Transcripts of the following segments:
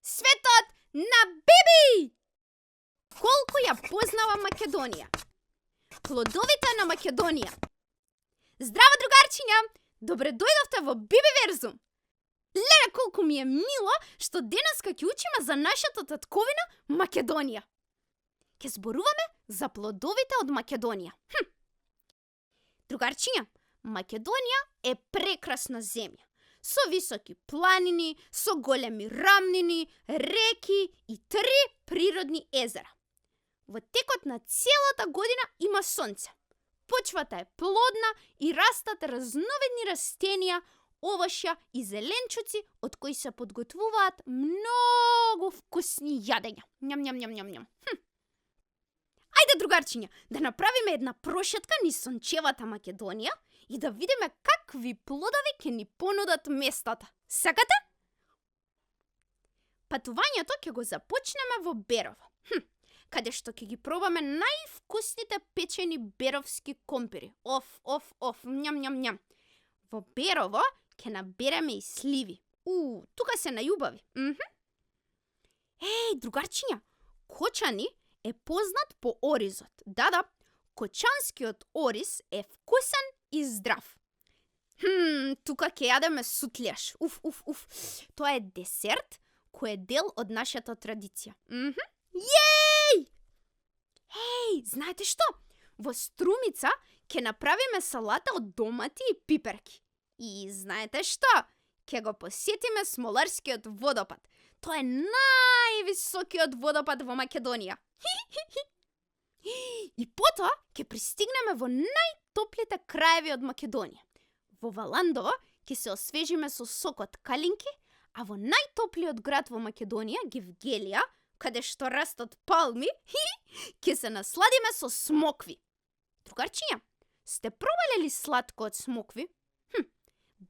Светот на Биби! Колку ја познава Македонија? Плодовите на Македонија. Здраво, другарчиња! Добре дојдовте во Бибиверзум! Леле, колку ми е мило што денеска ќе учиме за нашата татковина Македонија. Ќе зборуваме за плодовите од Македонија. Другарчиња, Македонија е прекрасна земја, со високи планини, со големи рамнини, реки и 3 природни езера. Во текот на целата година има сонце. Почвата е плодна и растат разновидни растенија, овошја и зеленчуци од кои се подготвуваат многу вкусни јадења. Ням. Ајде, другарчиња, да направиме една прошетка низ сончевата Македонија и да видиме какви плодови ќе ни понудат местата. Сакате? Патувањето ќе го започнеме во Берово, каде што ќе ги пробаме највкусните печени беровски компири. Ням. Во Берово ќе набереме и сливи. Тука се најубави. Еј, другарчиња, Кочани е познат по оризот. Да, кочанскиот ориз е вкусен и здрав. Тука ќе јадеме сутлјаш. Тоа е десерт кој е дел од нашата традиција. Еј, знаете што? Во Струмица ќе направиме салата од домати и пиперки. И знаете што? Ќе го посетиме Смоларскиот водопад. Тоа е највисокиот водопад во Македонија. И потоа ќе пристигнеме во најтоплите краеви од Македонија. Во Валандово ќе се освежиме со сокот калинки, а во најтоплиот град во Македонија, Гевгелија, каде што растат палми, ќе се насладиме со смокви. Другарчиња, сте пробале ли сладко од смокви?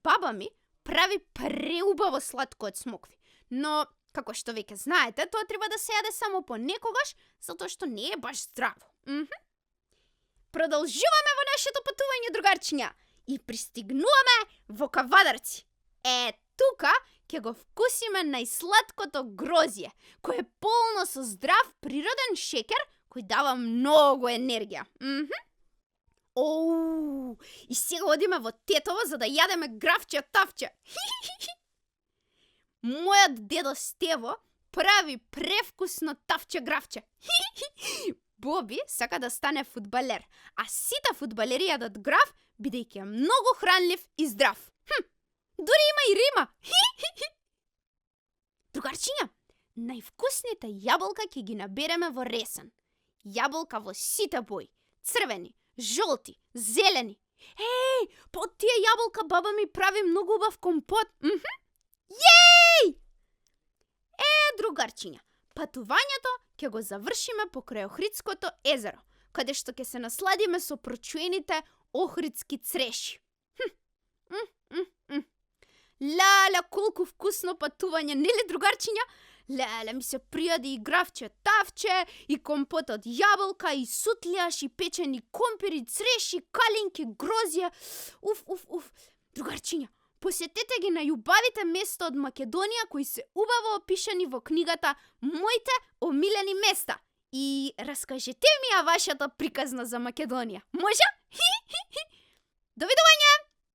Баба ми прави преубаво сладко од смокви, но како што веќе знаете, тоа треба да се јаде само понекогаш, затоа што не е баш здраво. Продолжуваме во нашето патување, другарчиња, и пристигнуваме во Кавадарци. Тука ќе го вкусиме најсладкото грозје, кој е полно со здрав природен шекер кој дава многу енергија. И сега одиме во Тетово за да јадеме гравче тавче. Мојот дедо Стево прави превкусно тавче гравче. Боби сака да стане фудбалер, а сите фудбалери јадат грав бидејќи е многу хранлив и здрав. Дури има и рима. Другарчиња, највкусните јаболка ќе ги набереме во Ресен. Јаболка во сите бои: црвени, жолти, зелени. Па од тие јаболка баба ми прави многу убав компот. Јеј! Другарчиња, патувањето ќе го завршиме покрај Охридското езеро, каде што ќе се насладиме со прочуените охридски цреши. Леле, колку вкусно патување, нели, другарчиња? Леле, ми се пријади и гравче тавче, и компот од јаболка, и сутлјаш, и печени компири, цреши, калинки, грозје. Другарчиња, посетете ги најубавите места од Македонија кои се убаво опишани во книгата Моите омилени места. И раскажете ми ја вашата приказна за Македонија. Може? Довидување!